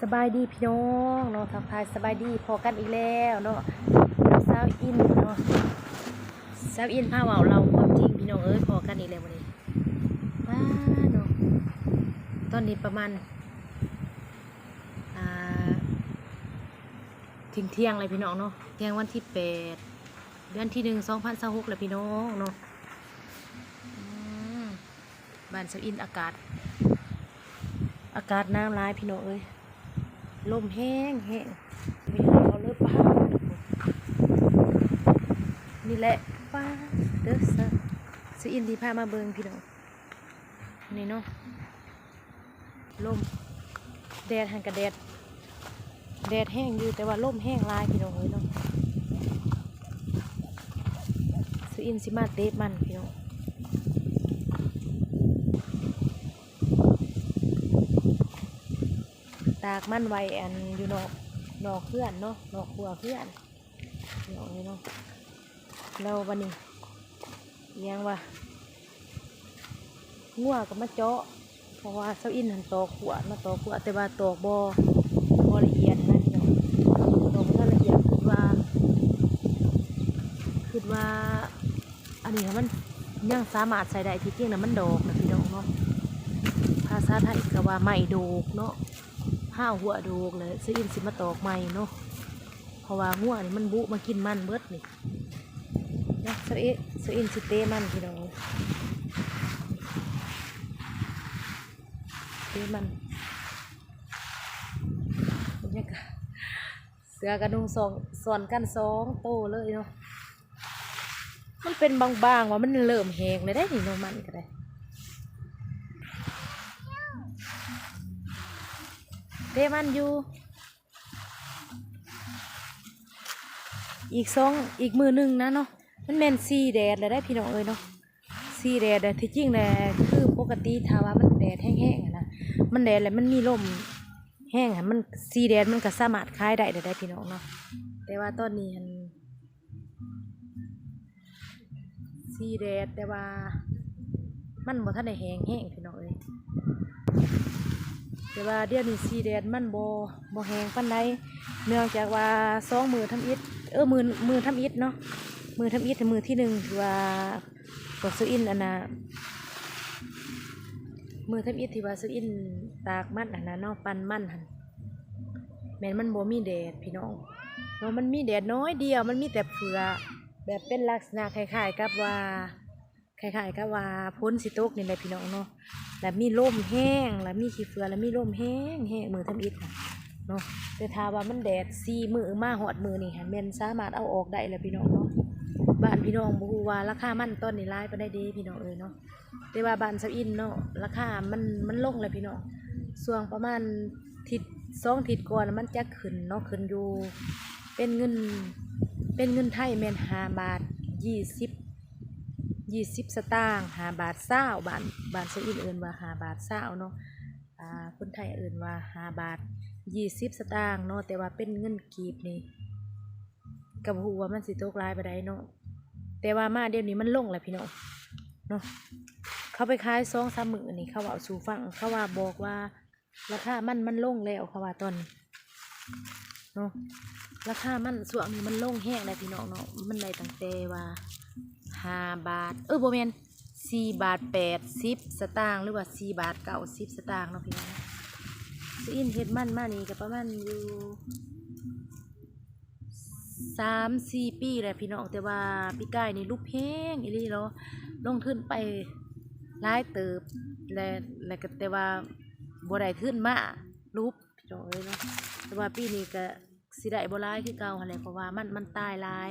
ສະບາຍດີພີ່ນ້ອງເນາະ ທັກທາຍສະບາຍດີ ພໍ້ກັນອີກແລ້ວເນາະ ກັບສາວອິນເນາະ. ສາວອິນພາເວົ້າເລົ່າຄວາມຈິງພີ່ນ້ອງເອີຍ ພໍ້ກັນອີກແລ້ວມື້ນີ້. ວ້າເນາະ ຕອນນີ້ປະມານ ອ່າ ທ່ຽງໆ ແລ້ວພີ່ນ້ອງເນາະ ທ່ຽງວັນທີແປດ ເດືອນທີໜຶ່ງ ສອງພັນຊາວຫົກແລ້ວພີ່ນ້ອງເນາະ. ອືມ ບ້ານສາວອິນອາກາດ ອາກາດໜາວຫຼາຍພີ່ນ້ອງເອີຍ ລົມແຮງໆ ເຂົາເລີຍປາ ນີ້ແຫຼະ ປາເດີ ສາວ ສາວອິນທີ່ພາມາເບິ່ງພີ່ນ້ອງ ນີ້ເນາະ. ລົມ ແດດຫັ້ນກະແດດ ແດດແຮງຢູ່ ແຕ່ວ່າລົມແຮງຫຼາຍພີ່ນ້ອງເອີຍເນາະ. ສາວອິນຊິມາເຕະມັນພີ່ນ້ອງ ຕາກມັນໄວ້ອັນຢູ່ນອກ ນອກເຮືອນເນາະ ນອກຂົວເຮືອນ. ພີ່ນ້ອງເອີຍເນາະ ແລ້ວບັດນີ້ ອີຫຍັງວະ ງົວກໍມາເຈາະ ເພາະວ່າສາວອິນຫັ້ນຕອກຂົ້ວ ມາຕອກຂົ້ວ ແຕ່ວ່າຕອກບໍ່ ບໍ່ລະອຽດຫັ້ນນະພີ່ນ້ອງ ຕອກບໍ່ທັນລະອຽດ ຄິດວ່າ ຄິດວ່າ ອັນນີ້ຫັ້ນມັນຍັງສາມາດໃຊ້ໄດ້ ທີ່ຈິງນະມັນດອກນະພີ່ນ້ອງເນາະ ພາສາໄທກໍວ່າໄມ້ໂດກເນາະ ຮາວຫົວໂດກ ແລ້ວສາວອິນຊິມາຕອກໃໝ່ເນາະ. ເພາະວ່າງົວນີ້ມັນບຸມາກິນມັນເບິດນີ້ນະ ສາວອິນ ສາວອິນຊິເຕະມັນພີ່ນ້ອງ ເຕະມັນ ບັນຍາກາດ ເສື້ອກະນຸ່ງສອງ ຊ້ອນກັນສອງໂຕເລີຍເນາະ. ມັນເປັນບາງໆ ວ່າມັນເລີ່ມແຫ້ງແລ້ວເດ້ນີ້ເນາະ ມັນກໍໄດ້ ເຕະມັນຢູ່. ອີກສອງ ອີກມື້ໜຶ່ງນະເນາະ ມັນແມ່ນສີແດດແລ້ວເດ້ພີ່ນ້ອງເອີຍເນາະ ສີແດດແລ້ວ. ທີ່ຈິງແລ້ວຄືປົກກະຕິຖ້າວ່າມັນແດດແຮງໆ ຫັ້ນນະ ມັນແດດແລ້ວມັນມີລົມແຮງຫັ້ນ ມັນ ສີແດດມັນກໍສາມາດຂາຍໄດ້ແລ້ວເດ້ພີ່ນ້ອງເນາະ ແຕ່ວ່າຕອນນີ້ຫັ້ນ ສີແດດ ແຕ່ວ່າມັນບໍ່ທັນໄດ້ແຫ້ງແຮງພີ່ນ້ອງເອີຍ ແຕ່ວ່າດຽວນີ້ສີແດດມັນບໍ່ ບໍ່ແຫ້ງປານໃດ ເນື່ອງຈາກວ່າສອງມື້ທຳອິດ ເອີ ມື້ ມື້ທຳອິດເນາະ ມື້ທຳອິດ ມື້ທີໜຶ່ງ ທີ່ວ່າພວກສາວອິນ ອັນນ່າ ມື້ທຳອິດທີ່ວ່າສາວອິນຕາກມັນຫັ້ນນະເນາະ ປັ່ນມັນຫັ້ນ ແມ່ນມັນບໍ່ມີແດດພີ່ນ້ອງເນາະ ມັນມີແດດໜ້ອຍດຽວ ມັນມີແຕ່ເຝືອ ແບບເປັນລັກສະນະຄ້າຍໆ ກັບວ່າ ຄ້າຍໆ ກັບວ່າຝົນຊິຕົກນີ້ແຫຼະພີ່ນ້ອງເນາະ ແລ້ວມີລົມແຮງ ແລ້ວມີຂີ້ເຝືອ ແລ້ວມີລົມແຮງໆ ມື້ທຳອິດຫັ້ນເນາະ ແຕ່ຖ້າວ່າມັນແດດສີ່ມື້ມາຮອດມື້ນີ້ຫັ້ນ ແມ່ນສາມາດເອົາອອກໄດ້ແລ້ວພີ່ນ້ອງເນາະ. ບ້ານພີ່ນ້ອງບໍ່ຮູ້ວ່າລາຄາມັນຕອນນີ້ຫຼາຍປານໃດເດ້ພີ່ນ້ອງເອີຍເນາະ ແຕ່ວ່າບ້ານສາວອິນເນາະ ລາຄາມັນ ມັນລົງແລ້ວພີ່ນ້ອງ ຊ່ວງປະມານທິດ ສອງທິດກ່ອນມັນຈະຂຶ້ນເນາະ ຂຶ້ນຢູ່ ເປັນເງິນ ເປັນເງິນໄທແມ່ນຫ້າບາດ ຍີ່ສິບ ຍີ່ສິບສະຕາງ ຫ້າບາດຊາວ ບ້ານ ບ້ານຊາວອິນເອີ້ນວ່າຫ້າບາດຊາວເນາະ ອ່າ ຄົນໄທເອີ້ນວ່າຫ້າບາດ ຍີ່ສິບສະຕາງເນາະ ແຕ່ວ່າເປັນເງິນກີບນີ້ ກໍບໍ່ຮູ້ວ່າມັນຊິຕົກຫຼາຍປານໃດເນາະ ແຕ່ວ່າມາດຽວນີ້ມັນລົງແລ້ວພີ່ນ້ອງເນາະ ເຂົາໄປຂາຍສອງສາມມື້ນີ້ ເຂົາເວົ້າສູ່ຟັງ ເຂົາວ່າ ບອກວ່າລາຄາມັນ ມັນລົງແລ້ວ ເຂົາວ່າຕອນນີ້ເນາະ ລາຄາມັນຊ່ວງນີ້ມັນລົງແຮງແລ້ວພີ່ນ້ອງເນາະ ມັນໄດ້ຕັ້ງແຕ່ວ່າຫ້າບາດ ເອີ ບໍ່ແມ່ນ ສີ່ບາດແປດສິບສະຕາງ ຫຼືວ່າສີ່ບາດເກົ້າສິບສະຕາງເນາະພີ່ນ້ອງ. ສາວອິນເຮັດມັນມານີ້ກໍປະມານຢູ່ສາມສີ່ປີແລ້ວພີ່ນ້ອງ ແຕ່ວ່າປີກາຍນີ້ຫຼຸບແຮງອີ່ຫຼີເນາະ ລົງທຶນໄປຫຼາຍເຕີບ ແລະ ແລະກໍແຕ່ວ່າບໍ່ໄດ້ທຶນມາ ຫຼຸບພີ່ນ້ອງເອີຍເນາະ ແຕ່ວ່າປີນີ້ກໍ ຊິໄດ້ບໍ່ຫຼາຍຄືເກົ່າຫັ້ນແຫຼະ ເພາະວ່າມັນ ມັນຕາຍຫຼາຍ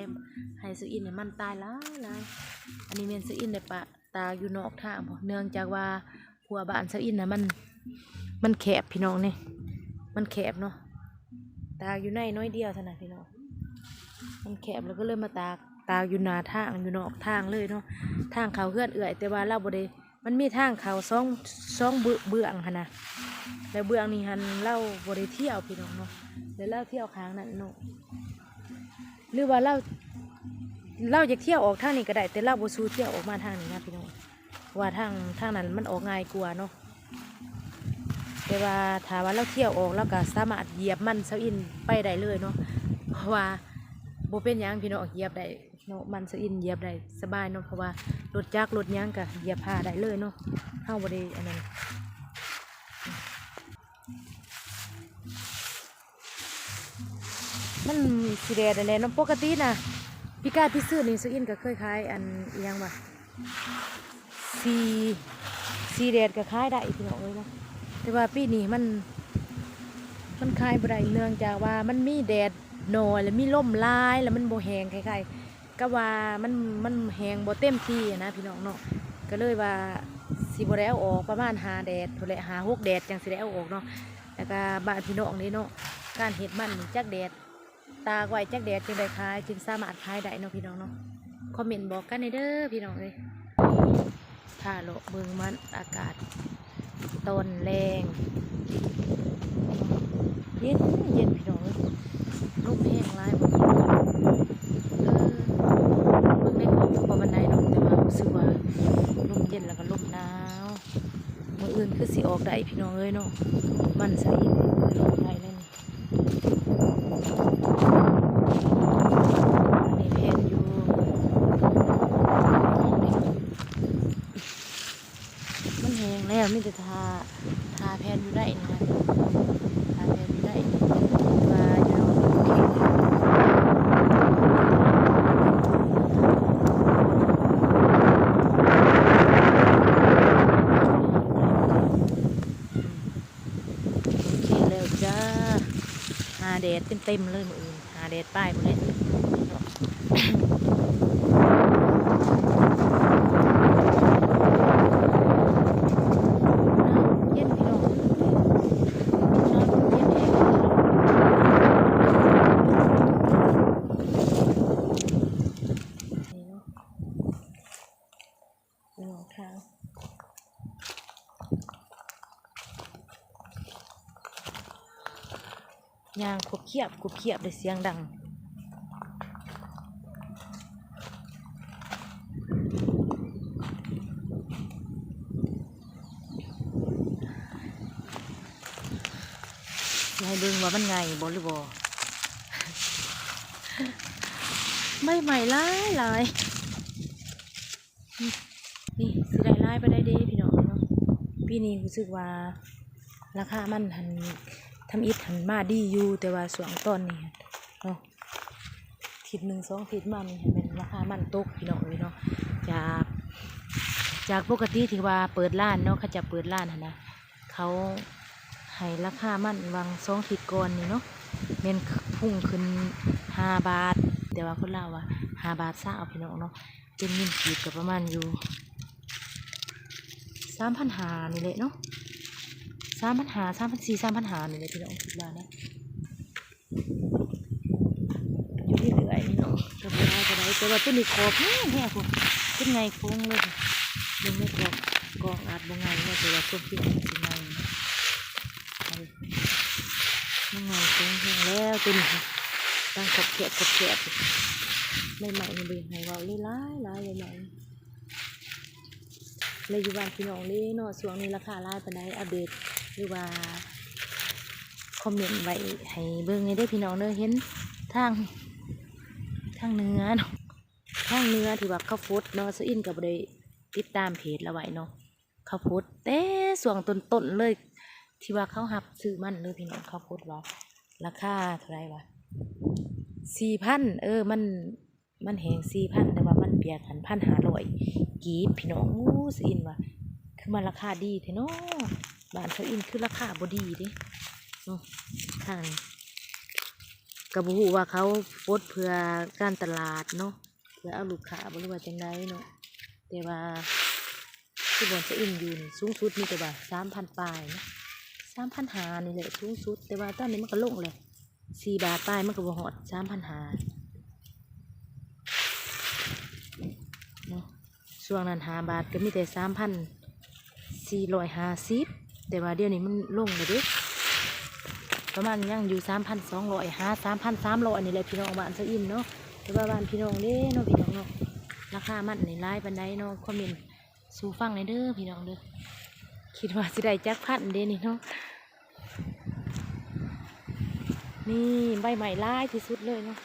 ໄຮ່ສາວອິນນີ້ມັນຕາຍຫຼາຍໆ. ອັນນີ້ແມ່ນສາວອິນໄດ້ປະຕາກຢູ່ນອກທາງພຸ້ນ ເນື່ອງຈາກວ່າຂົວບ້ານສາວອິນນະ ມັນ ມັນແຄບພີ່ນ້ອງນີ້ ມັນແຄບເນາະ ຕາກຢູ່ໃນໜ້ອຍດຽວເທົ່ານັ້ນພີ່ນ້ອງ ມັນແຄບ ແລ້ວກໍເລີຍມາຕາກ ຕາກຢູ່ໜ້າທາງ ຢູ່ນອກທາງເລີຍເນາະ ທາງເຂົ້າເຮືອນເອື້ອຍ ແຕ່ວ່າລາວບໍ່ໄດ້ ມັນມີທາງເຂົ້າສອງ ສອງເບື້ອງ ເບື້ອງຫັ້ນນະ ແລ້ວເບື້ອງນີ້ຫັ້ນລາວບໍ່ໄດ້ທ່ຽວພີ່ນ້ອງເນາະ ແລ້ວລາວທ່ຽວຂ້າງນັ້ນເນາະ ຫຼືວ່າລາວ ລາວຢາກທ່ຽວອອກທາງນີ້ກໍໄດ້ ແຕ່ລາວບໍ່ສູ້ທ່ຽວອອກມາທາງນີ້ນະພີ່ນ້ອງ ເພາະວ່າທາງ ທາງນັ້ນມັນອອກງ່າຍກວ່າເນາະ ແຕ່ ແຕ່ວ່າຖ້າວ່າລາວທ່ຽວອອກ ລາວກໍສາມາດຢຽບມັນຊາວອິນໄປໄດ້ເລີຍເນາະ ເພາະວ່າບໍ່ເປັນຫຍັງພີ່ນ້ອງ ຢຽບໄດ້ເນາະ ມັນຊາວອິນຢຽບໄດ້ສະບາຍເນາະ ເພາະວ່າລົດຈັກລົດຫຍັງກໍຢຽບພາໄດ້ເລີຍເນາະ ເຮົາບໍ່ໄດ້ອັນນັ້ນ. ມັນຊິແດດຫັ້ນແຫຼະເນາະ ປົກກະຕິນະ ປີກາຍປີຊືດນີ້ ຊາວອິນກໍເຄີຍຂາຍອັນອີ່ຫຍັງວະ ສີ ສີແດດກໍຂາຍໄດ້ພີ່ນ້ອງເອີຍເນາະ ແຕ່ວ່າປີນີ້ມັນ ມັນຂາຍບໍ່ໄດ້ ເນື່ອງຈາກວ່າມັນມີແດດໜ້ອຍ ແລະມີລົມຫຼາຍ ແລະມັນບໍ່ແຫ້ງ ຄ້າຍໆ ກັບວ່າມັນ ມັນແຫ້ງບໍ່ເຕັມທີ່ຫັ້ນນະພີ່ນ້ອງເນາະ ກໍເລີຍວ່າຊິບໍ່ໄດ້ເອົາອອກ ປະມານຫ້າແດດພຸ້ນແຫຼະ ຫ້າຫົກແດດຈັ່ງຊິໄດ້ເອົາອອກເນາະ ແລ້ວກໍບ້ານພີ່ນ້ອງນີ້ເນາະ ການເຮັດມັນນີ້ຈັກແດດ ຕາກໄວ້ຈັກແດດຈຶ່ງໄດ້ຂາຍ ຈຶ່ງສາມາດຂາຍໄດ້ເນາະພີ່ນ້ອງເນາະ ຄອມເມັນບອກກັນແດ່ເດີພີ່ນ້ອງເອີຍ. ພາເລາະເບິ່ງມັນ ອາກາດຕອນແລງ ເຢັນໆ ພີ່ນ້ອງເອີຍ ລົມແຮງຫຼາຍ ເອີ ເບິ່ງໃນກ້ອງບໍ່ປານໃດດອກ ແຕ່ວ່າຮູ້ສຶກວ່າລົມເຢັນ ແລ້ວກໍລົມໜາວ ມື້ອື່ນຄືຊິອອກໄດ້ພີ່ນ້ອງເອີຍເນາະ ມັນຊະອີກ ອອກໄດ້ແລ້ວນີ້. ນີ້ແຜ່ນຢູ່ ມັນແຫ້ງແລ້ວ ມີແຕ່ຖ້າ ຖ້າແຜ່ນຢູ່ໄດ້ນີ້ນະ ຖ້າແຜ່ນຢູ່ໄດ້ນີ້ ວ່າຢູ່ ໂອເຄແລ້ວຈ້າ ຫາແດດເຕັມໆເລີຍມື້ອື່ນ ຫາແດດປາຍພຸ້ນແຫຼະ ເຢັນພີ່ນ້ອງ ເຢັນແຮງ ພີ່ນ້ອງທາງ ຍ່າງຂົບຂຽບ ຂົບຂຽບ ໄດ້ສຽງດັງ ຊິໃຫ້ເບິ່ງວ່າມັນໃຫຍ່ບໍ່ ຫຼືບໍ່ ໃບໄມ້ຫຼາຍໆ. ນີ້ ນີ້ຊິໄດ້ຫຼາຍປານໃດເດພີ່ນ້ອງເນາະ ປີນີ້ຮູ້ສຶກວ່າລາຄາມັນຫັ້ນ ທຳອິດຫັ້ນມາດີຢູ່ ແຕ່ວ່າຊ່ວງຕອນນີ້ເນາະ ທິດໜຶ່ງສອງທິດມານີ້ຫັ້ນແມ່ນລາຄາມັນຕົກພີ່ນ້ອງເອີຍເນາະ ຈາກ ຈາກປົກກະຕິທີ່ວ່າເປີດຮ້ານເນາະ ເຂົາເຈົ້າເປີດຮ້ານຫັ້ນນະ ເຂົາໃຫ້ລາຄາມັນຫວ່າງສອງທິດກ່ອນນີ້ເນາະ ແມ່ນພຸ່ງຂຶ້ນຫ້າບາດ ແຕ່ວ່າຄົນລາວວ່າຫ້າບາດຊາວພີ່ນ້ອງເນາະ ເປັນເງິນກີບກໍປະມານຢູ່ສາມພັນຫ້ານີ້ແຫຼະເນາະ ສາມພັນຫ້າ ສາມພັນສີ່ ສາມພັນຫ້ານີ້ແຫຼະພີ່ນ້ອງ ຄິດວ່ານະ ຢູ່ເລື້ອຍໆນີ້ເນາະ ກໍບໍ່ຫຼາຍປານໃດ ແຕ່ວ່າຕົວນີ້ຂອບແຮງໆ ພຸ້ນ ເປັນໄງ່ໂຄ້ງເລີຍ ເບິ່ງໃນກ້ອງ ກ້ອງອາດບໍ່ໄງ່ເນາະ ແຕ່ວ່າຄວາມຈິງມັນຊິໄງ່ ມັນໄງ່ໂຄ້ງແຮງແລ້ວ ຕົວນີ້ຕັ້ງຂອບແຄບ ຂອບແຄບ ໃໝ່ໆນີ້ບໍ່ຢາກໃຫ້ເວົ້າເລີຍ ຫຼາຍໆ ໃໝ່ໆ ແລະຢູ່ບ້ານພີ່ນ້ອງເດ້ເນາະ ຊ່ວງນີ້ລາຄາຫຼາຍປານໃດ ອັບເດດ ຫຼືວ່າຄອມເມັນໄວ້ໃຫ້ເບິ່ງແດ່ເດີພີ່ນ້ອງເດີ ເຫັນທາງ ທາງເໜືອເນາະ ທາງເໜືອທີ່ວ່າເຂົາຟົດເນາະ ຊາວອິນກໍບໍ່ໄດ້ຕິດຕາມເພຈລາວໄວ້ເນາະ ເຂົາຟົດແຕ່ຊ່ວງຕົ້ນໆເລີຍ ທີ່ວ່າເຂົາຮັບຊື້ມັນເລີຍພີ່ນ້ອງ ເຂົາຟົດວ່າລາຄາເທົ່າໃດວະ ສີ່ພັນ ເອີ ມັນ ມັນແຫ້ງສີ່ພັນ ແຕ່ວ່າມັນປຽກຫັ້ນ ພັນຫ້າຮ້ອຍກີບພີ່ນ້ອງ ໂອ້ ຊາວອິນວ່າ ຄືມັນລາຄາດີແທ້ເນາະ ບ້ານຊາວອິນຄືລາຄາບໍ່ດີເດ້ເນາະ ທາງ ກໍບໍ່ຮູ້ວ່າເຂົາຟົດເພື່ອການຕະຫຼາດເນາະ ເພື່ອເອົາລູກຄ້າບໍ່ ຫຼືວ່າຈັ່ງໃດເນາະ ແຕ່ວ່າ ຄືບ່ອນຊາວອິນຢູ່ນີ້ ສູງສຸດມີແຕ່ວ່າສາມພັນປາຍເນາະ ສາມພັນຫ້ານີ້ແຫຼະສູງສຸດ ແຕ່ວ່າຕອນນີ້ມັນກໍລົງແຫຼະ ສີ່ບາດປາຍ ມັນກໍບໍ່ຮອດສາມພັນຫ້າເນາະ ຊ່ວງນັ້ນຫ້າບາດກໍມີແຕ່ສາມພັນສີ່ຮ້ອຍຫ້າສິບ ແຕ່ວ່າດຽວນີ້ມັນລົງແລ້ວເດ້ ປະມານຍັງຢູ່ສາມພັນສອງຮ້ອຍ ຫາສາມພັນສາມຮ້ອຍນີ້ແຫຼະພີ່ນ້ອງ ບ້ານຊາວອິນເນາະ ແຕ່ວ່າບ້ານພີ່ນ້ອງເດ້ເນາະ ພີ່ນ້ອງເນາະ ລາຄາມັນນີ້ຫຼາຍປານໃດເນາະ ຄອມເມັນ ສູ່ຟັງແດ່ເດີພີ່ນ້ອງເດີ ຄິດວ່າຊິໄດ້ຈັກພັນເດນີ້ເນາະ ນີ້ໃບໄມ້ຫຼາຍທີ່ສຸດເລີຍເນາະ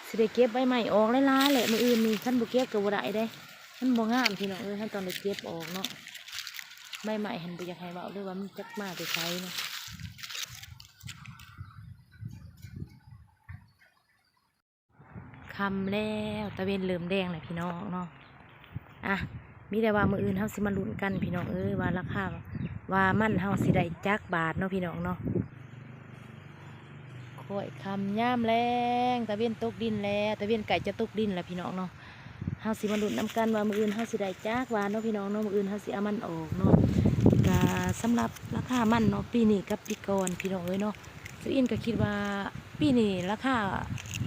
ຊິໄດ້ເກັບໃບໄມ້ອອກຫຼາຍໆແຫຼະ ມື້ອື່ນນີ້ ຄັນບໍ່ເກັບກໍບໍ່ໄດ້ເດ້ ມັນບໍ່ງາມພີ່ນ້ອງເອີຍ ເຮົາຕ້ອງໄດ້ເກັບອອກເນາະ ໃບໄມ້ຫັ້ນບໍ່ຢາກໃຫ້ເວົ້າເລີຍວ່າມັນຈັກມາແຕ່ໃສເນາະ. ຄ່ຳແລ້ວ ຕາເວັນເລີ່ມແດງແລ້ວພີ່ນ້ອງເນາະ ອ່ະ ມີແຕ່ວ່າມື້ອື່ນເຮົາຊິມາລຸ້ນກັນພີ່ນ້ອງເອີຍ ວ່າລາຄາ ວ່າມັນເຮົາຊິໄດ້ຈັກບາດເນາະພີ່ນ້ອງເນາະ. ຄ້ອຍຄ່ຳຍາມແລງ ຕາເວັນຕົກດິນແລ້ວ ຕາເວັນໃກ້ຈະຕົກດິນແລ້ວພີ່ນ້ອງເນາະ. ເຮົາຊິມາລຸ້ນນຳກັນວ່າມື້ອື່ນເຮົາຊິໄດ້ຈັກບາດເນາະພີ່ນ້ອງເນາະ ມື້ອື່ນເຮົາຊິເອົາມັນອອກເນາະ. ກະສຳລັບລາຄາມັນເນາະ ປີນີ້ກັບປີກ່ອນພີ່ນ້ອງເອີຍເນາະ ສາວອິນກໍຄິດວ່າປີນີ້ລາຄາ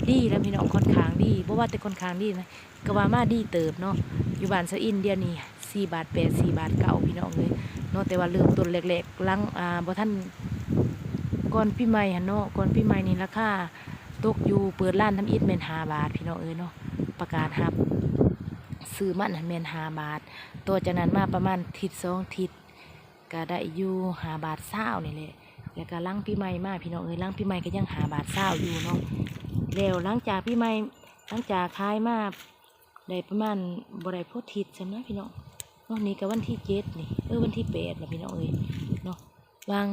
ດີແລ້ວພີ່ນ້ອງ ຂ້ອນຂ້າງດີ ບໍ່ວ່າແຕ່ຂ້ອນຂ້າງດີນະ ກໍວ່າມາດີເຕີບເນາະ. ຢູ່ບ້ານສາວອິນດຽວນີ້ສີ່ບາດແປດ ສີ່ບາດເກົ້າພີ່ນ້ອງເອີຍເນາະ ແຕ່ວ່າເລີ່ມຕົ້ນແລກໆ ຫຼັງ ອ່າ ບໍ່ທັນ ກ່ອນປີໃໝ່ຫັ້ນເນາະ ກ່ອນປີໃໝ່ນີ້ລາຄາຕົກຢູ່ ເປີດຮ້ານທຳອິດແມ່ນຫ້າບາດພີ່ນ້ອງເອີຍເນາະ ປະກາດຮັບຊື້ມັນຫັ້ນແມ່ນຫ້າບາດ ຕໍ່ຈາກນັ້ນມາປະມານທິດສອງທິດ ກະໄດ້ຢູ່ຫ້າບາດຊາວນີ້ແຫຼະ ແລ້ວກະຫຼັງປີໃໝ່ມາພີ່ນ້ອງເອີຍ ຫຼັງປີໃໝ່ກະຍັງຫ້າບາດຊາວຢູ່ເນາະ. ແລ້ວຫຼັງຈາກປີໃໝ່ ຫຼັງຈາກຂາຍມາໄດ້ປະມານ ບໍ່ໄດ້ພໍທິດຊ້ຳນະພີ່ນ້ອງເນາະ. ນີ້ກະວັນທີເຈັດນີ້ ເອີ ວັນທີແປດລະພີ່ນ້ອງເອີຍເນາະ ຫວ່າງ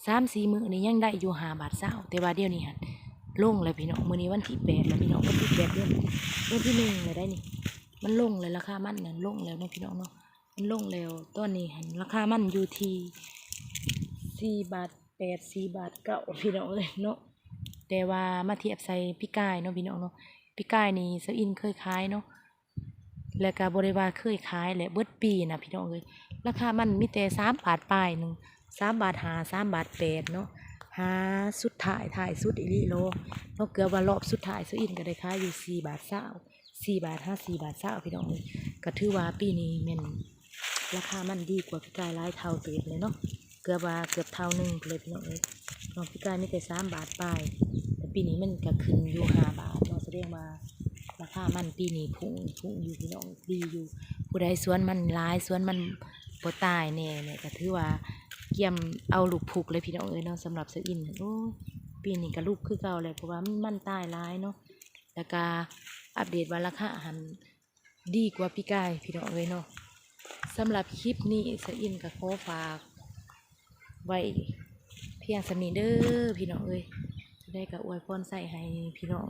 ສາມສີ່ມື້ນີ້ຍັງໄດ້ຢູ່ຫ້າບາດຊາວ ແຕ່ວ່າດຽວນີ້ຫັ້ນລົງແລ້ວພີ່ນ້ອງ. ມື້ນີ້ວັນທີແປດແລ້ວພີ່ນ້ອງ ວັນທີແປດເດືອນ ເດືອນທີໜຶ່ງແລ້ວໄດ໋ນີ້ ມັນລົງແລ້ວ ລາຄາມັນນັ້ນລົງແລ້ວເນາະພີ່ນ້ອງເນາະ ມັນລົງແລ້ວ. ຕອນນີ້ຫັ້ນລາຄາມັນຢູ່ທີ່ສີ່ບາດແປດ ສີ່ບາດເກົ້າພີ່ນ້ອງເອີຍເນາະ ແຕ່ວ່າມາທຽບໃສ່ປີກາຍເນາະພີ່ນ້ອງເນາະ ປີກາຍນີ້ສາວອິນເຄີຍຂາຍເນາະ ແລ້ວກະບໍ່ໄດ້ວ່າເຄີຍຂາຍແຫຼະ ເບິດປີນະພີ່ນ້ອງເອີຍ ລາຄາມັນມີແຕ່ສາມບາດປາຍໜຶ່ງ ສາມບາດຫ້າ ສາມບາດແປດເນາະ ຫາສຸດທ້າຍ ທ້າຍສຸດອີ່ຫຼີໂລເນາະ ເກືອບວ່າລອບສຸດທ້າຍສາວອິນກໍໄດ້ຂາຍຢູ່ສີ່ບາດຊາວ ສີ່ບາດຫາສີ່ບາດຊາວພີ່ນ້ອງເອີຍ. ກໍຖືວ່າປີນີ້ແມ່ນລາຄາມັນດີກວ່າປີກາຍຫຼາຍເທົ່າເຕີບເລີຍເນາະ ເກືອບວ່າເກືອບເທົ່າໜຶ່ງພຸ້ນເລີຍພີ່ນ້ອງເອີຍເນາະ. ປີກາຍມີແຕ່ສາມບາດປາຍ ແຕ່ປີນີ້ມັນກໍຂຶ້ນຢູ່ຫ້າບາດເນາະ ສະແດງວ່າລາຄາມັນປີນີ້ພຸ້ງ ພຸ້ງຢູ່ພີ່ນ້ອງ ດີຢູ່. ຜູ້ໃດສວນມັນຫຼາຍ ສວນມັນບໍ່ຕາຍແດ່ນີ້ ກໍຖືວ່າກຽມເອົາລູກພຸກເລີຍພີ່ນ້ອງເອີຍເນາະ. ສຳລັບສາວອິນ ໂອ້ຍ ປີນີ້ກໍລຸກຄືເກົ່າແຫຼະ ເພາະວ່າມັນ ມັນຕາຍຫຼາຍເນາະ. ແລ້ວກະອັບເດດວ່າລາຄາຫັ້ນດີກວ່າປີກາຍພີ່ນ້ອງເອີຍເນາະ. ສຳລັບຄລິບນີ້ສາວອິນກໍຂໍຝາກໄວ້ພຽງສ່ຳນີ້ເດີພີ່ນ້ອງເອີຍ. ຈັ່ງໃດກໍອວຍພອນໄຊໃຫ້ພີ່ນ້ອງ